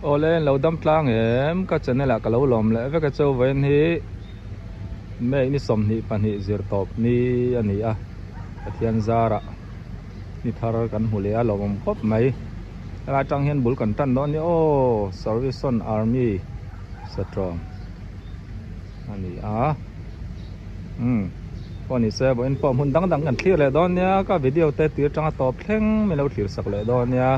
Awle lo dam tlang em ka channel ah ka lo lawm leh vek a chu vawiin hi May ni 22 zir tawp ni a ni a Pathian zarah ni thar kan hmu leh a lawmawm khawp mai helai atang hian bul kan tan dawn a ni aw Service on Army Satrawm a ni a umm pawh ni se vawiin pawh hmun dang dang kan thlir leh dawn nia ka video te tui atanga tawp thleng min lo thlir sak leh dawn nia.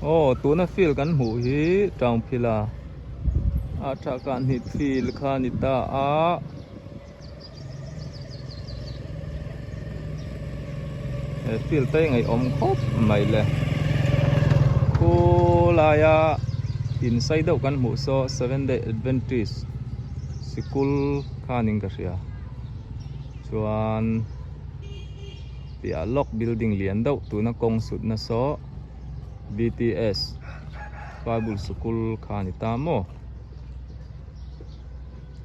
Aw tuna field kan hmuh hi Tangphila a tha kah hnih field kha a ni ta a. He field te hi ngaihawm khawp mai le khulaia in sei deuh kan hmuh saw seven day adventist sikul khanin ka hria chuan piah lawk building lian deuh tuna kawng sutna saw B_T_S bible sikul kha a ni ta maw.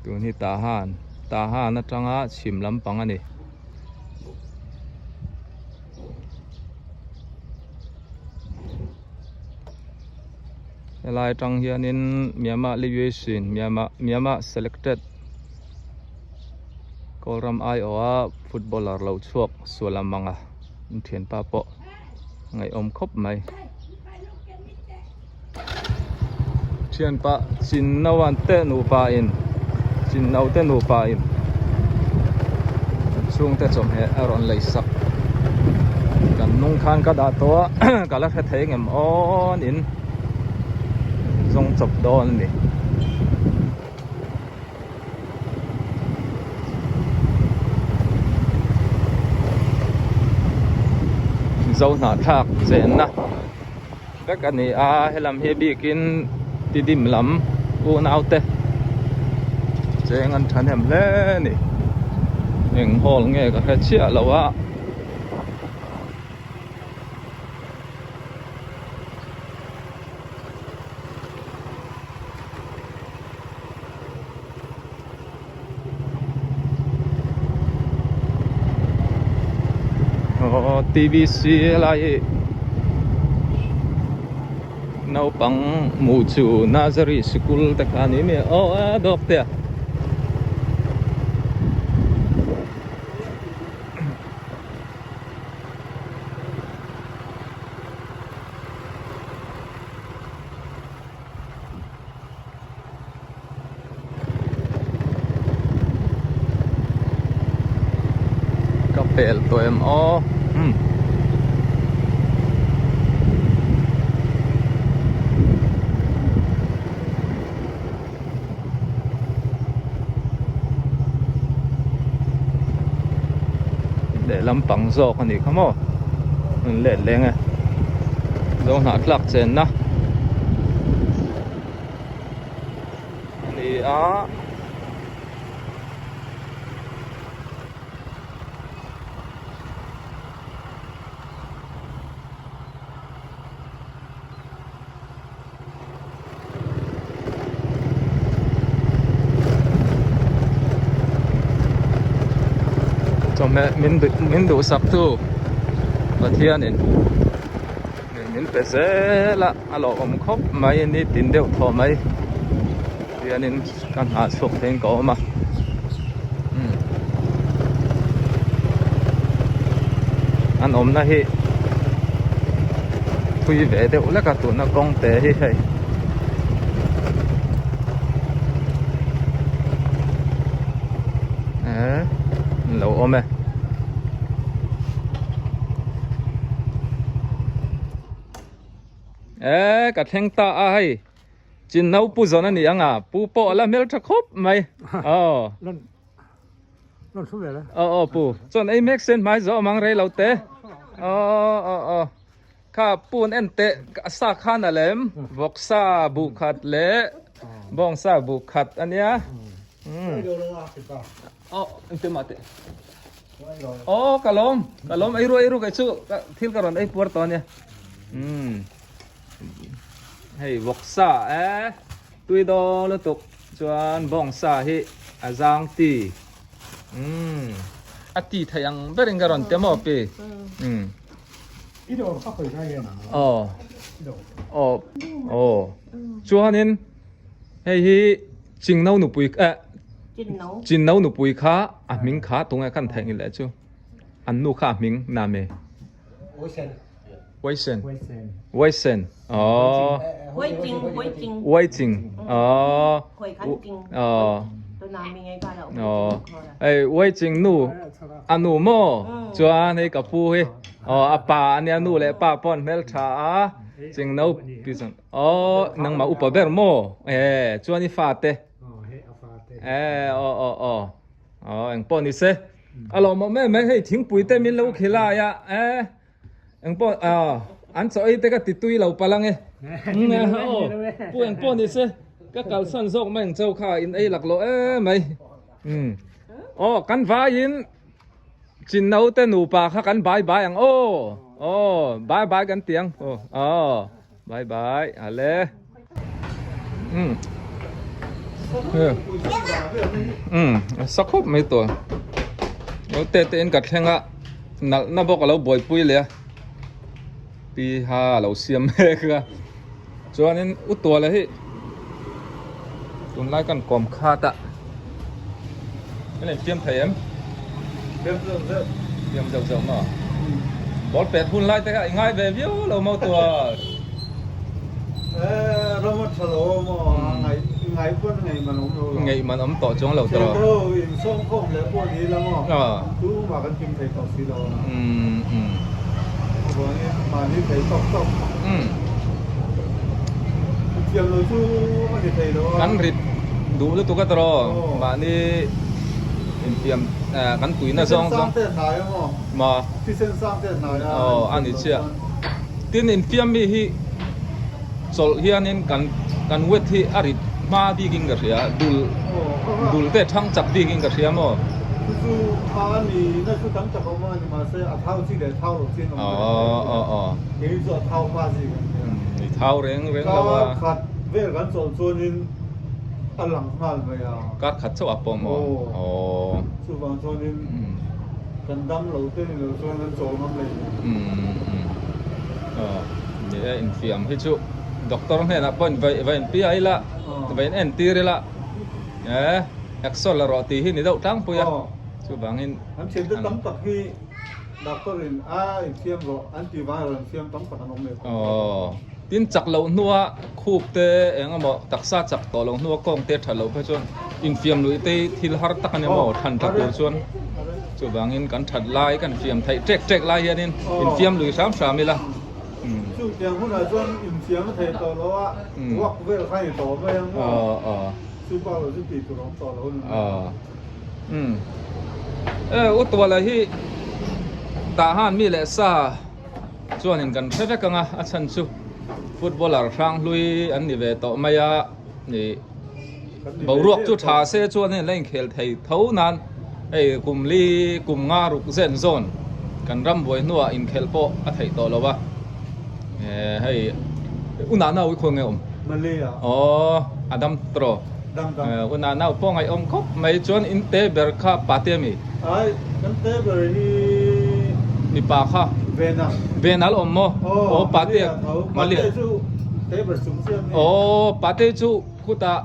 Tun hi Tahan Tahan atanga chhim lampang a ni. Helai atang hianin Myanmar Liberation Myanmar Myanmar selected Kawlram aiawha footballer lo chhuak sual ang anga inthianpa pawh ngaihawm khawp mai. Thianpa Chinnoan te nupa in Chinno te nupa in an chhungte chawhmeh a rawn lei sak kan hnung khan ka dah tawh a ka la hre thei ngem awn in zawng chawp dawn a ni. Zohnahthlak chenna. Vek a ni a helam hi bikin tidim lam unau te cheng an thahnem hle a ni eng hall nge ka hre chiah lo a. Aw T_V_C helai hi naupang hmuh chu nursery sikul te kha a ni mai a aw a dawk te a. Ka pel tawh em aw umm lehlam pang zawk a nih kha maw an let leng e zo hnah tlak chenna. A ni a. Chawhmeh min min duhsak tu Pathianin. Min pe zel a a lawmawm khawp mai ni tin deuh thaw mai hianin ka nghah chhuak theiin ka awm a umm an awmna hi thui ve deuh lek a tuna kawng te hi hei. Ehh an lo awm e. Eee ka thleng ta a hei chin no pu zawn a ni ang a pu pawh a la hmel tha khawp mai aw aw aw pu chuan ei mek sen hmai zawh mang rei lo te aw aw aw kha pun en teh sa khan a lem vawksa buh khat leh bawngsa buh khat a nia aw engtin mah teh. Aw ka lawm ka lawm ei ruai ei ruai chu thil ka rawn ei puar tawh ania umm hei vawksa e tui dawn lutuk chuan bawngsa hi a zang ti umm a ti theih ang berin ka rawn ti maw pi umm. Aw aw aw chuanin hei hi Chingno nupui eh Chinno nupui kha a hming kha tunge khan theih ngilh leh chu an nu kha a hming name Waisen Waisen aw Waiching aw aw aw hei Waiching nu a nu maw chuan hei ka pu hi aw a pa ania nu leh pa pawh an hmeltha a Chingno pi chuan Aw nangmah upa ber maw? Eh chuan i fate. Eh aw aw aw. Aw eng pawh ni se. A lawmawm em mai hei thingpui te min lo khil lai a eh eng pawh aw an chaw ei te ka ti tui lo palh ang e. Aw pu eng pawh ni se ka kalsan zawk mai ang chau kha in ei lak loh em mai. Aw kan vaiin Chin naute nupa kha kan bai bai ang aw. Aw bai bai kan ti ang aw aw. Bye bye ale. Um. Um sa khawp mai tawh. Lo te te in ka thleng a nalh na bawk a lo buaipui leh a. Pi ha a lo siam mek a. Chuanin u tuala hi tunlai kan kawm khat a. Kan in fiam thei em? Fiam zeuh zeuh. Fiam zeuh zeuh maw? Ball pet hun lai te kha i ngai ve viau lo maw tuar? Eh, ram a tha lo a maw? Ngai ngai pawn ngei man awm lo lo. Ngei man awm tawh chuang lo tawh. Thian ho in sawm khawm leh pawh ni la maw? Tumah kan kim thei tawh si lo a. Avangin mahni thei tawk tawk. Thiam lo chu a ni thei lo a. Kan rit duh lutuk a tawh mahni infiam kan tuina zawng zawng. Thisen sang te hnai a maw? Ma. Thisen sang te hnai a. Aw a ni chiah. Tin infiam mi hi chawlh hianin kan kan wet hi a rit hma bikin ka hria dul dul te thang chak bikin ka hria maw. Chu chu a ni na chu tam tak awm a ni mahse a thau chi leh thau lo chi an awm a kei chu a thau hma chi kan nia. I thau reng reng lo a. Kar khat vel kan chawlh chuanin a lang nghal mai a. Kar khat chauh a pawh maw? Aw. Chuvang chuanin kan dam lo te ni lo chuan kan chawl ngam leh lo. Aw ni e infiam hi chu doctor hnenah pawh in va in piai ila va in entir ila eh exo la rawh tih hi ni deuh tlangpui a chuvangin An thiante tam tak hi doctor in a infiam rawh an tih vang erawh infiam tam tak an awm leh tawh. Aw tin chak loh hnua khup te eng emaw taksa chak tawh loh hnua kawng te that loh phei chuan infiam luih te thil har tak a ni maw than tha tur chuan chuvangin kan that lai kan fiam theih ṭek ṭek lai hianin infiam lui hram hram ila. Chutiang hunah chuan infiam a thei tawh lo a, walk vel kha a ni tawh mai ang maw? Chu bak lo chu tih tur a awm tawh lo a ni mai. E u Tuala hi tah han mi leh sa chuanin kan hre vek ang a, a chhan chu footballer hrang hlui an ni ve tawh mai a, ih boruak chu tha se chuan hei la inkhel thei tho nan hei kum li kum nga ruk zen zawn kan ram buai hnuah inkhelh pawh a theih tawh lo a, eh hei u Nana ui khaw nge awm? Aw a dam tawh. U Nana pawh ngaihawm khawp mai chuan in te ber kha pa te ami? Ai kan te ber hi mipa kha Vena. Vena la awm maw? Aw pa te Malia chu te ber chung chiah mi. Aw pa te chu khutah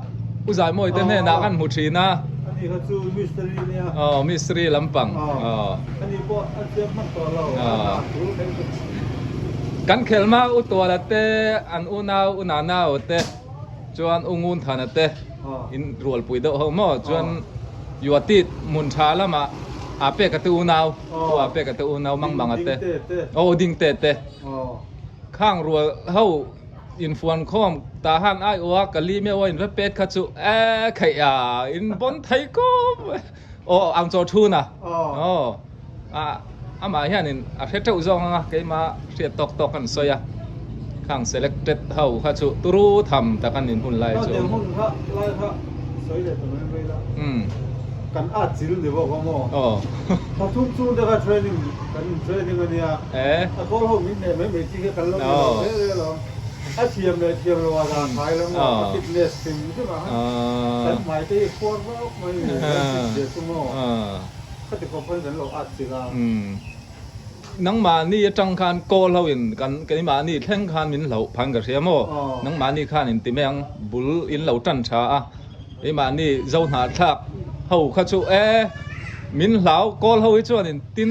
U Zaimawi te hnenah kan hmu thin a. Ani kha chu mistiri nia. Aw mistiri lampang. Aw ani pawh a thiam hman tawh lo a hna tur thei chu. Kan khelma U Tuala te an unau U Nana aw te. Chuan U Ngun Thana te in rualpui deuh ho maw? Chuan Yuatit hmun tha lamah aa pek a te unau, U aa pek a te unau mang mang a te, aw U Ding te te khang rual ho infuan khawm tah han ai aw a ka li meuh a in va pet kha chu e kheih a in bawn thei kawp aw ang chaw thun a aw a amah hianin a hre teuh zawk ang a keimah hriat tawk tawk an sawi a khang selected ho kha chu turu tham tak an in hun lai chu Naute hun kha lai kha sawi leh ta mai mai la kan at chil ni bawk a maw aw pathum chung te kha training kan in training a nia a kawl ho min hneh mai mai chi kha kan lo ni lo rel rel ang a thiam leh thiam lo a dah khai la maw a fitness hrim hrim a kan hmai te hi khuar vak mai ni kan fit ve chu maw. Khati khawp khan kan lo at chilh a. Nangmahni atang khan kawl ho in kan keimahni thleng khan min hloh phan ka hria maw? Nangmahni khan in ti mai ang bul in lo tan tha a, keimahni zo hnahthlak ho kha chu e min hlau kawl ho hi chuan in tin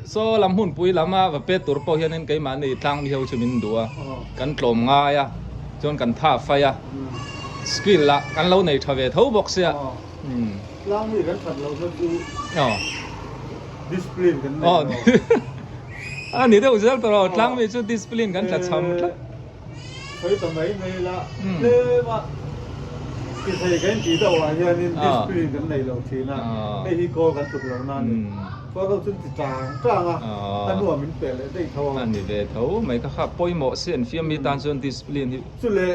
saw lam hmunpui lam a va pet tur pawh hianin keimahni tlangmi ho chu min duh a, kan tlawm ngai a chuan kan tha fai a, skill lah kan lo nei tha ve tho bawk sia. Tlangmi kan that lo na chu discipline kan nei lo. A ni deuh zel tawh lo, tlangmi chu discipline kan tla cham tlat. Sawi ta mai mai la, tlem a ti thei kan tih deuh ah hianin discipline kan nei lo thin a, hei hi kawl kan tluk lo na a ni. Kawl ho chuan ti tang tang a, a hnuah min peh leh daih tho a. A ni ve tho mai kha kha pawimawh si an fiam mi tan chuan discipline hi. Chule.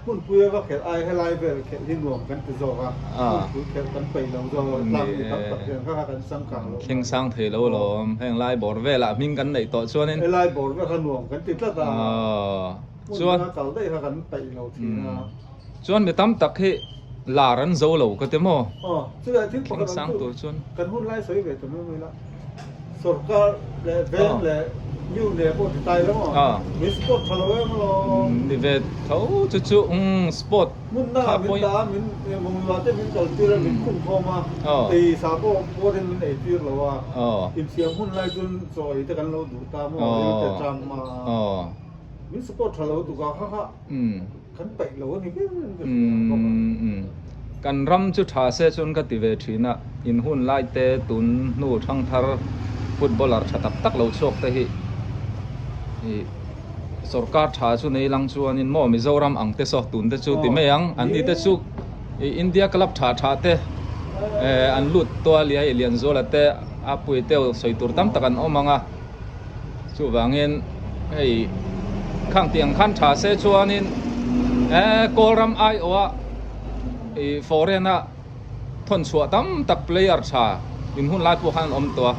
Hmunpui a va khelh ai helai vel khelh hi nuam kan ti zawk a, hmunpui khelh kan peih lo zawk a, tlang mi tam tak hian kha kha kan changkang loh. Thleng sang thei lo alawm, heng lai bawr velah hming kan neih tawh chuanin. Helai bawr vel kha nuam kan ti tlat a, hmun danga kal daih kha kan peih lo thin a. Chuan mi tam tak hi lar an zo lo ka ti maw? Aw, chulai thil pakhat ang chu kan hun lai sawi ve ta mai mai la. Sorkar leh veng leh new leh pawh ti tai lo maw? Min sport tha lo em alawm. Ni ve tho chu chu umm sport Hmun dangah min dah a, min bungrua te min kal tir a, min khum khawm a, ei sa pawh pawrin min ei tir lo a, insiam hun lai chuan chaw ei te kan lo duh ta maw, ril te tang ma a, min support tha lo tuk a kha kha kan paih lo a ni ber in ka hria bawk a. Kan ram chu tha se chuan ka ti ve thin a, in hun lai te tun hnu thangthar footballer tha tak tak lo chhuak te hi ih sorkar tha chu nei lang chuanin maw Mizoram ang te saw tun te chu ti mai ang, an ni te chu ih India club tha tha te eh an lut tual i hei Lianzuala te a pui te sawi tur tam tak an awm ang a. Chuvangin hei khang tiang khan tha se chuanin eh Kawlram aiawha ih foreign a thawn chhuah tam tak player tha in hun lai pawh khan an awm tawh a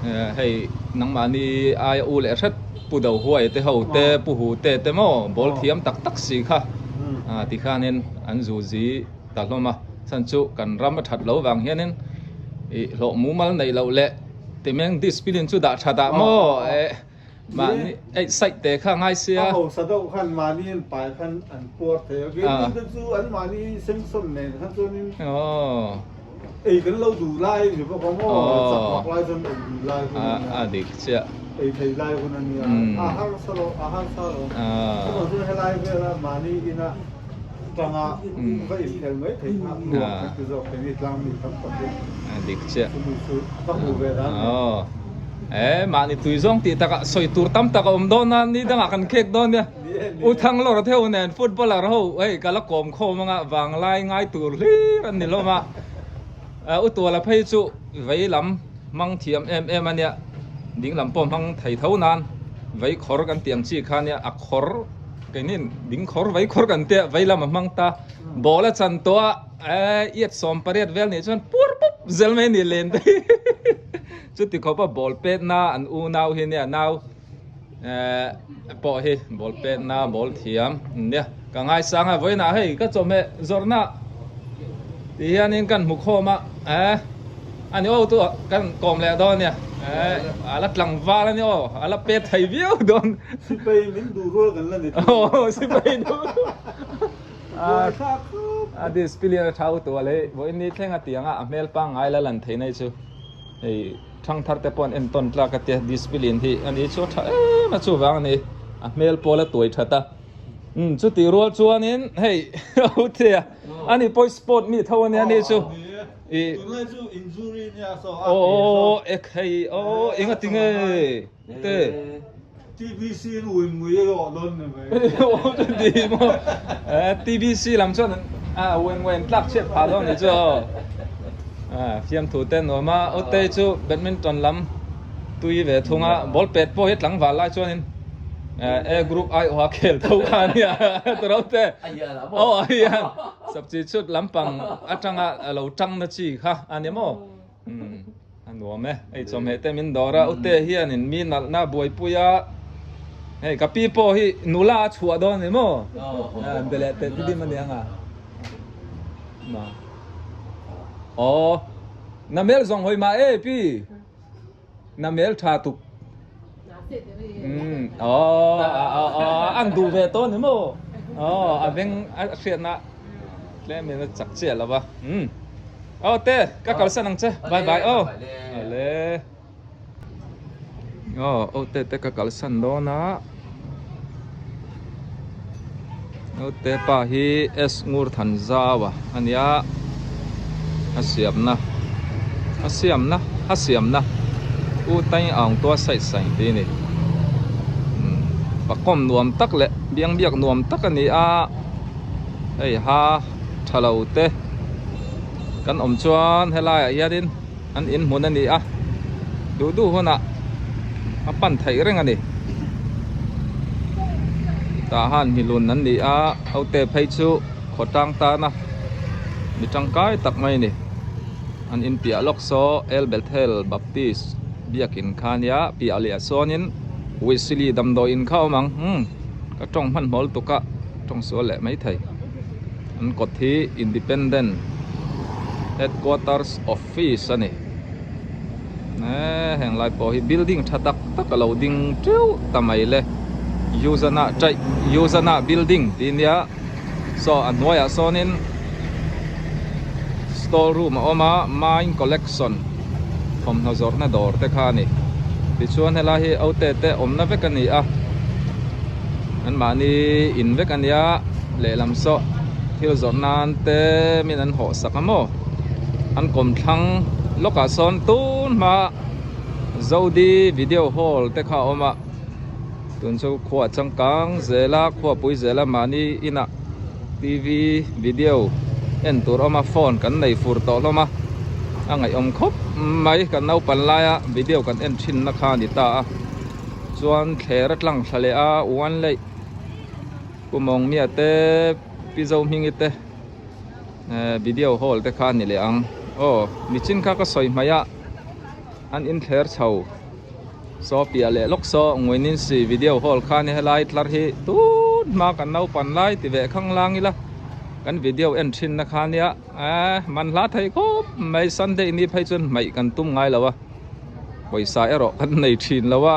eh hei nangmahni aia u leh hret pu do huai te ho te pu hu te te maw ball thiam tak tak si kha ah tikhanin an zu zi ta hlawm a chhan chu kan ram a that lo vang hianin ih hlawh mumal neih loh leh Timeng discipline chu dah tha dah maw eh mahni ei site te kha ngai sia. A hausa deuh khan mahni an pai khan an puar thei a, keini te chu an mahni sengsawn nen khan chuanin ei kan lo duh lai ni bawk a maw, chak vak lai chuan ei duh lai hun a nia, a dik chiah, ei thei lai hun a nia, a harsa lo a harsa lo, chuvang chuan helai vela mahni ina tanga va inkhel mai theih kha nuam kan ti zawk thei ni tlang mi tam tak hi. A dik chiah. Chumi chu ka hmu ve dan ni. Aw. E mahni tui zawng tih takah sawi tur tam tak a awm dawn a, ni dangah kan khek dawn nia. U Thanglawr theuh nen footballer ho hei ka la kawm khawm anga vanglai ngai tur hlir an ni hlawm a. U Tuala phei chu vei lam hmang thiam em em a nia, ding lam pawh hmang thei tho nan vei khawr kan tih ang chi kha nia a khawr Keinin ding khawr vei khawr kan tia vei lam a hmang ta. Ball a chan tawh a, eh iat 18 vel nih chuan pur pup zel mai a ni len te hi. Chuti khawp a ball pet na an unau hi nia nau eh pawh hi ball pet na ball thiam nia ka ngaisang a vawiinah hei ka chawhmeh zawrhna ti hianin kan hmu khawm a eh. A ni aw tu kan kawm leh dawn nia. A la tlangval a ni aw, a la pet thei viau dawn. Sipai min duh rual kan la ni thung. Aw sipai duh. A display a thau tu a lei vawiin ni thleng a tiang a, a hmel pangngai la lan theih nei chu hei thangthar te pawh an entawn tlak a tia display hi a ni chu a tha em a chuvang a ni a hmel pawh la tuai that a. Umm chutih rual chuanin hei Otea a ni pawh sport mi tho a nia ni chu. I Tunlai chu injury nia saw a Aw ek hei aw enga ti nge te TBC in ui mui a rawh dawn ni mai. Aw chu ti maw TBC lam chuan a wen wen tlak chhiat phah dawn ni chu aw. Fiamthu te nuam a Utei chu badminton lam tui ve thung a ball pet pawh hi tlangval lai chuanin A group aiawha khel tho kha a nia Turaute aw a hian. Sapchi chhut lampang atanga a lo tang na chi kha a ni maw? Umm a nuam e. Hei chawhmeh te min dawr a, Ute hianin mi nalhna buaipui a, hei ka pi pawh hi nula a chhuah dawn a ni maw? Be leh teh ti dim a niang a. Aw, na mel zawng hawi mah e pi. Na mel tha tuk. Umm aw an duh ve tawh ni maw? Aw a beng a hriatna tlem in a chak chiah lo va. Umm aw te ka kalsan ang che bye bye aw. Awle. Aw aw te te ka kalsan dawn a. Naute pa hi S Ngur Than Zau a ania a siamna a siamna a siamna U Tai Aung Tua Sai Sai tih a ni pakawm nuam tak leh biang biak nuam tak a ni a hei ha tha lo te kan awm chuan helaiah hianin an in hmun a ni a duh duh hunah a pan theih reng a ni tah han milun an ni a hote phei chu khaw tang tana mi tangkai tak mai a ni an in piah lawk saw El Bethel Baptist biakin kha ania piah leh ah sawnin Wesley damdawi in kha a awm ang umm ka tawng hmanhmawh lutuk a tawng sual leh maithei an kawt hi Independent Headquarters Office a ni eee heng lai pawh hi building tha tak tak a lo ding teuh ta mai le Yuzana chaih Yuzana building tih nia saw a hnuaiah sawnin store room a awm a mine collection thawmhnaw zawrhna dawr te kha a ni tichuan helai hi ote te awmna vek a ni a anmahni in vek a nia lehlam saw thil zawrh nan te min an hawh sak a maw an kawmthlang lawkah sawn tun hma Zodi video hall te kha a awm a tun chu khua changkang zel a khua pui zel a mahni inah T_V video en tur a awm a phone kan nei fur tawh hlawm a a ngaihawm khawp mai kan naupan laia video kan en thin na kha a ni ta a chuan thler a tlang thla leh a one leh Pu Mawngmia te Pi Zohmingi te video hall te kha a ni leh ang aw nichin kha ka sawi hmaih a an inthler chho saw piah leh lawk saw Nguininsi video hall kha a ni helai tlar hi tun hma kan naupan lai ti veh khang lang ila kan video en thin na kha nia eh man hla thei khawp mai Sunday ni phei chuan hmaih kan tum ngai lo a pawisa erawh kan nei thin lo a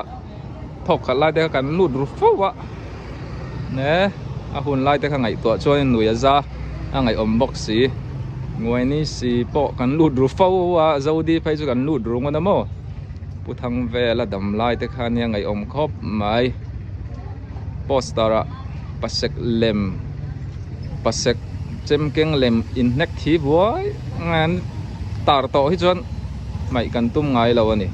thawk khat lai te kha kan lut ru fo a ne a hun lai te kha ngaihtuah chuan nui a za a ngaihawm bawk si nguaini si pawh kan lut ru fo a zodi phei chu kan lut ru ngawt a maw pu thang vela dam lai te kha nia ngaihawm khawp mai poster ah pasek lem pasek chemkeng lem inhnek thi buai an tar tawh hi chuan hmaih kan tum ngai lo a ni.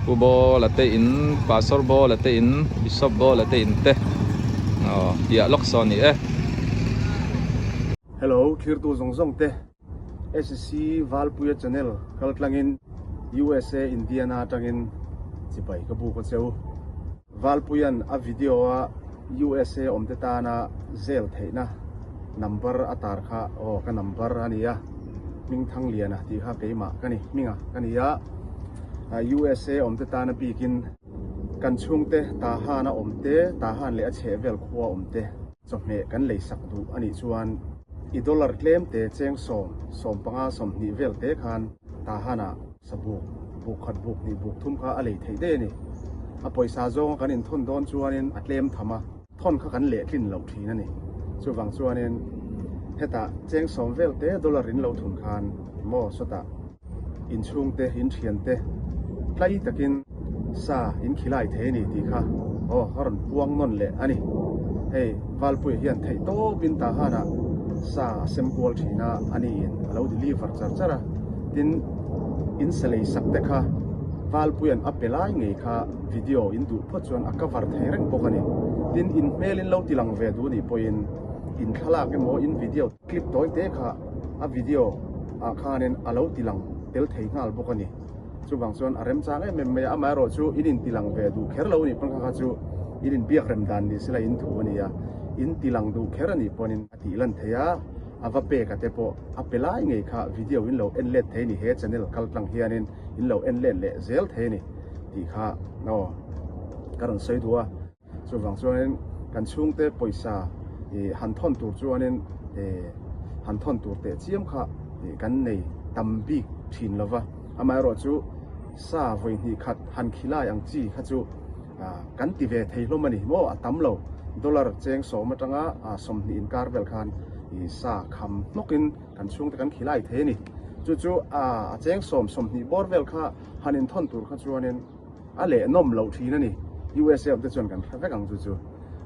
Pu Bawla te in, Pastor Bawla te in, Bishop Bawla te in te aw piah lawk saw a ni e. Hello, thirtu zawng zawng te SC Valpuia channel kaltlangin USA Indiana atangin chibai ka buk a cheu. Valpuia'n a video a USA awmte tana zel theihna number a tar kha aw ka number a nia Hmingthangliana tih kha keimah ka ni hminga ka ni a USA awmte tana bikin kan chhungte Tahan a awmte Tahan leh a chhehvel khua awmte Chawhmeh kan lei sak duh a nih chuan i dollar tlem te cheng sawm, 15, 20 vel te khan Tahan-ah sabuk, buk khat buk hnih buk thum kha a lei theih daih a ni. A pawisa zawnga kan inthawn dawn chuanin a tlem tham a, thawn kha kan lehtlin loh thin a ni. Chuvang chuanin hetah cheng sawm vel te dollar in lo thun khan maw sawtah inchhungte, inthiante tlai takin sa in khilai thei a ni tih kha aw a rawn puang nawn leh a ni. Hei Valpuia hian theih tawpin Tahan-ah sa a sem kual thin a, a niin a lo deliver char char a. Tin, in sa lei sak te kha Valpuia'n a pe lai ngei kha video in duh phawt chuan a cover thei reng bawk a ni. Tin, in hmel in lo tilang ve duh nih pawhin in thlalak emaw in video clip tawi te kha a video ah khanin a lo tilang tel thei nghal bawk a ni. Chuvang chuan a remchang em em mai a, amaherawh chu in intilang ve duh kher lo a nih pawn kha kha chu in inbiak rem dan ni sela in thu a ni a, in tilang duh kher a nih pawnin a tih lan thei a, a va pek a te pawh a pe lai ngei kha video in lo en let thei a ni, he channel kal tlang hianin in lo en let leh zel thei a ni tih kha aw ka rawn sawi duh a. Chuvang chuanin kan chhungte pawisa han thawn tur chuanin han thawn tur teh chiam kha kan nei tam bik thin lova, amaherawhchu sa vawi hnih khat han khilai ang chi kha chu kan ti ve thei hlawm a ni maw, a tam lo. Dollar cheng sawm atanga 20 inkar vel khan sa kham hnawkin kan chhungte kan khilai thei a ni. Chu chu a cheng sawm 20 bawr vel kha han inthawn tur kha chuanin a leh nawm loh thin a ni. USA awm te chuan kan hre vek ang chu chu.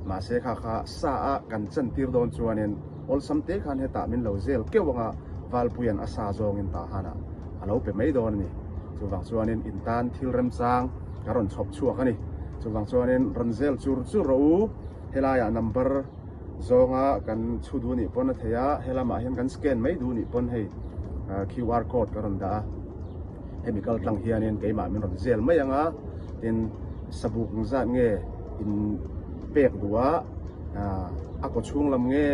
Mahse kha kha sa a kan chantir dawn chuanin awlsam te khan hetah min lo zel keuh anga Valpuia'n a sa zawngin tah hanah a lo pe mai dawn a ni. Chuvang chuanin in tan thil remchang ka rawn chhawp chhuak a ni. Chuvang chuanin rawn zel chur chur rawh u. Helaiah number zawnga kan chhu duh nih pawn a thei a, helamah hian kan scan mai duh nih pawn hei QR code ka rawn dah a. Hemi kal tlang hianin keimah min rawn zel mai ang a, tin sabuk zat nge in pek duh a, a kaw chhung lam nge,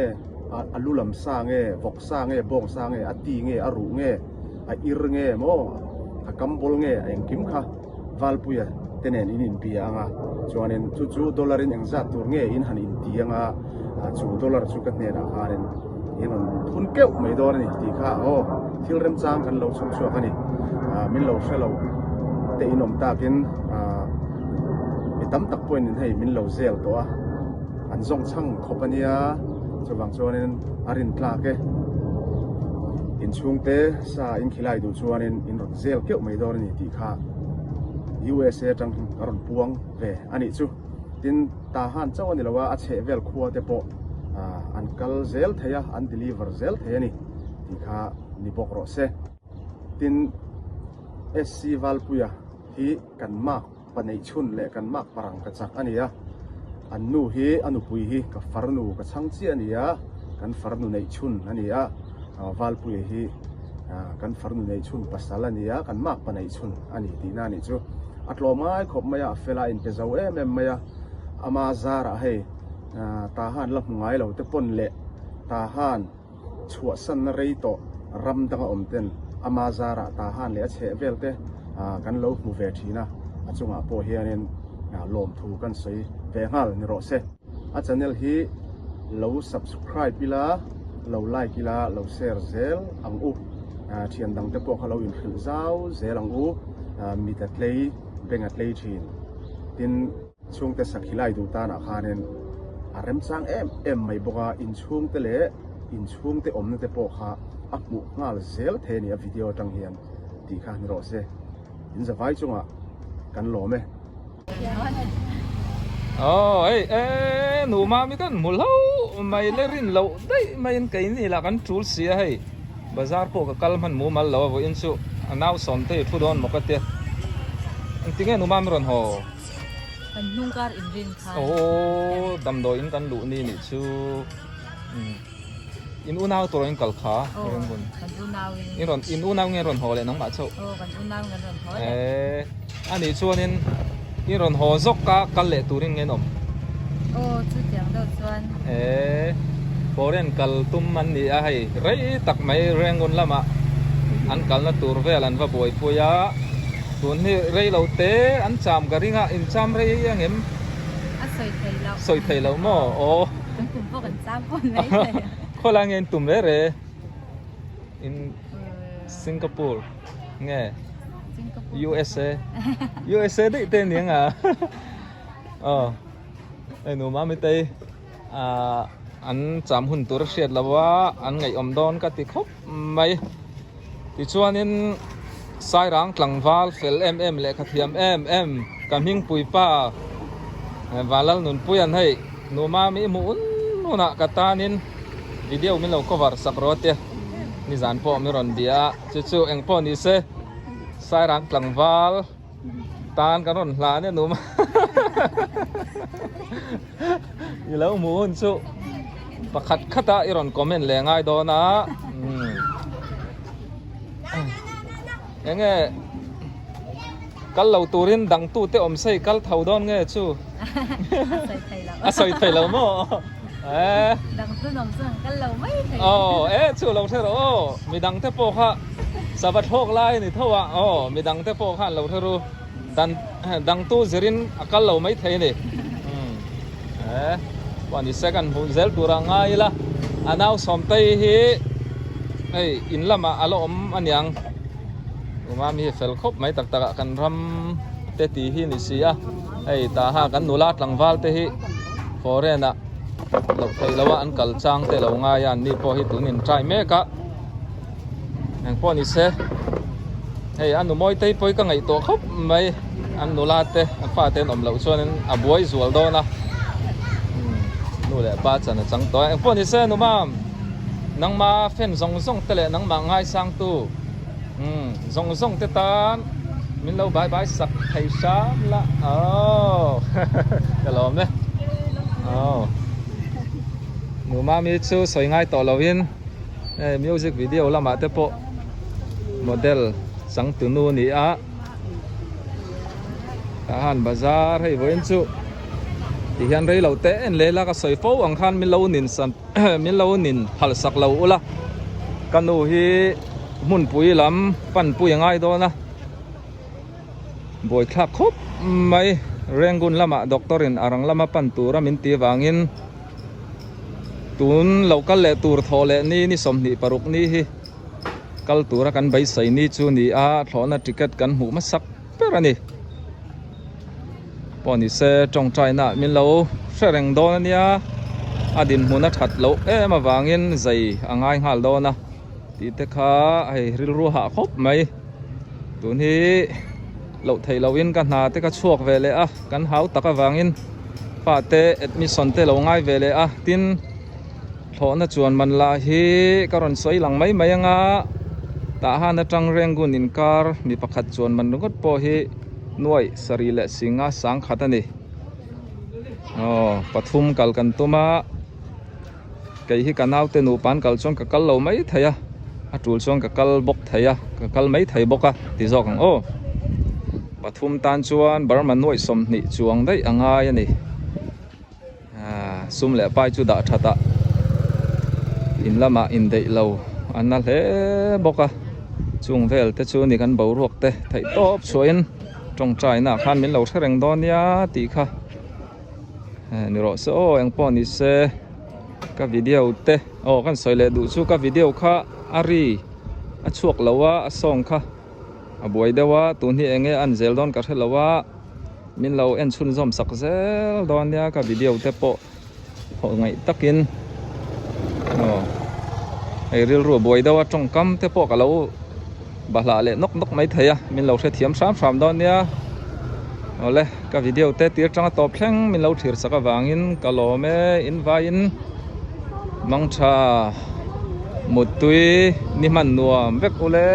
a lu lam sa nge, vawk sa nge, bawng sa nge, a ti nge, a ruh nge, a ir nge maw, a kam bawl nge, a engkim kha Valpuia te nen in inbia ang a, chuanin chu chu dollar in engzat tur nge in han inti ang a, chu dollar chu ka hnenah khanin in rawn thun keuh mai dawn a ni tih kha aw thil remchang kan lo chhawp chhuak a ni. Min lo hre lo te in awm takin mi tam tak pawhin in hei min lo zel tawh a, an zawng chhang khawp a nia, chuvang chuanin a rin tlak e. Inchhungte sa in khilai duh chuanin in rawn zel keuh mai dawn a ni tih kha USA atang a rawn puang ve a nih chu. Tin, Tahan chauh a ni lo a, a chheh vel khua te pawh an kal zel thei a, an deliver zel thei a ni tih kha ni bawk rawh se. Tin, SC Valpuia hi kan mark pa neih chhun leh kan mark parang ka chak a ni a, an nu hi a nupui hi ka farnu ka chhang chiah a ni a, kan farnu neih chhun a ni a, Valpuia hi kan farnu neih chhun pasal a ni a, kan mark pa neih chhun a ni tihna a nih chu. A tlawm ngai khawp mai a, a fel a, a inpe zo em em mai a, ama zarah hei Tahan la hmu ngai lo te pawn leh Tahan chhuahsanna rei tawh ram danga awm ten ama zarah Tahan leh a chheh vel te kan lo hmu ve thin a, a chungah pawh hianin lawmthu kan sawi ve nghal ni rawh se. A channel hi lo subscribe ila, lo like ila, lo share zel ang u. Thian dang te pawh kha lo inhrilh zau zel ang u, mit a tlei, beng a tlei thin. Tin, chhungte sakhi lai duh tanah khanin a remchang em em mai bawk a, inchhungte leh inchhungte awmna te pawh kha a hmuh nghal zel thei a ni a video atang hian tih kha ni rawh se. In zavai chungah kan lawm e. Aw hei e nu mami kan hmu hlauh mai le rin loh daih maiin keini lah kan tul si a hei bazar pawh ka kal hman mumal lo a vawiin chu a nau sawm te hi thu dawn maw ka tia engtinge nu mami rawn haw Kan hnung kar in rin khan Aw damdawiin kan luh ni nih chu In unau tur in kal kha Aw kan unau in In rawn in unau nge rawn haw leh nangmah chauh Aw kan unau nge rawn haw leh Eh anih chuanin in rawn haw zawk a kal leh turin nge an awm Aw chutiang deuh chuan Eh foreign kal tum an ni a hei rei tak mai Rangoon lamah an kalna tur vel an va buaipui a tun hi rei lo te an cham ka ring a in cham rei angem A sawi thei loh Sawi thei loh maw aw Kan kum pawh kan cham pawn mai thei a. Khawlai nge in tum reh reh in Singapore nge USA USA daih te aniang a aw hei nu mami te ah an cham hun tur a hriat lo a an ngaihawm dawn ka ti khawp mai tichuanin Sairang tlangval fel em em lehkha thiam em em ka hmingpui pa Valal Nunpuian hei nu mami i hmuh un hunah ka tanin video min lo cover sak rawh tia nizan pawh min rawn bia a chu chu eng pawh ni se Sairang tlangval tan kan rawn hlan e nu i lo hmuh hun chu pakhat khata i rawn comment leh ngai dawn a enge kal lo turin dang tu te awm sei kal tho dawn nge chu a sawi thei lo maw eh dang tu awm chuan kal lo mai thei aw eh chu lo hre rawh aw midang te pawh kha sava thlawk lai a ni tho a aw midang te pawh kha an lo hre ru Dan dangtu zirin a kal lo mai thei a ni. Eh, pawh ni se kan hmuh zel tur a ngai ila. A nau Sawmtei hi hei in lamah a la awm aniang. Umami hi fel khawp mai tak tak ah kan ram te tih hi ni si a hei taha kan nula tlangval te hi foreign ah loh theih loh a an kal chang te lo ngai a an ni pawh hi tun in try mek a eng pawh ni se hei a nu mawi te pawh hi ka ngaihtuah khawp mai an nula te an fate an awm loh chuan in a buai zual dawn a nu leh pa chan a chang tawh a eng pawh ni se nu mam nangma fan zawng zawng te leh nangmah ngaisangtu. Umm zawng zawng te tan min lo bai bai sak thei hram la aww ka lawm e aww nu mami chu sawi ngai tawh lo in hei music video lamah te pawh model changtunu a ni a tah han bazar hei vawiin chu ti hian rei lo te en leh la ka sawi fo ang khan min lo nin san min lo nin phal sak lo ula ka nu hi hmunpui lam panpui a ngai dawn a buaithlak khawp mai Rangoon lamah doctor in a rang lama pan tura min ti vangin tun lo kal leh tur thawh leh ni ni 26 ni hi kal tura kan beisei ni chu ni a thlawhna ticket kan hmuh hmasak ber a ni. Pawh ni se tawngtaina min lo hre reng dawn a nia a dinhmun a that loh em avangin zai a ngai nghal dawn a tih te kha hei rilru hah khawp mai tun hi loh theih lohin ka hna te ka chhuak ve leh a kan hau tak avangin pa te admission te lo ngai ve leh a tin thlawhna chuan man lah hi ka rawn sawi lang mai mai anga tah han atang Rangoon inkar mi pakhat chuan man ringawt pawh hi nuaih sarih leh singa sang khat a ni aw pathum kal kan tum a kei hi ka naute nupa an kal chuan ka kal lo mai thei a a tul chuan ka kal bawk thei a ka kal mai thei bawk a ti zawk ang aw pathum tan chuan Burma nuaih 20 chuang daih a ngai a ni. Sum leh pai chu dah that a in lamah indeih lo a na hle bawk a chung vel te chu ni kan boruak te theih tawp chhuahin tawngtaina ah khan min lo hre reng dawn nia tih kha ni rawh se aw engpawh ni se ka video te aw kan sawi leh duh chu ka video kha a ri a chhuak lo a a sawng kha a buai deuh a tun hi eng nge a an zel dawn ka hre lo a. Min lo en chhunzawm sak zel dawn nia ka video te pawh hawh ngaih takin aw hei rilru buai deuh a tawngkam te pawh ka lo bahlah leh nawk nawk mai thei a min lo hrethiam hram hram dawn nia awle ka video te tir tanga tawp thleng min lo thlir sak avangin ka lawm e in vaiin mangtha muttui ni hman nuam vek ule.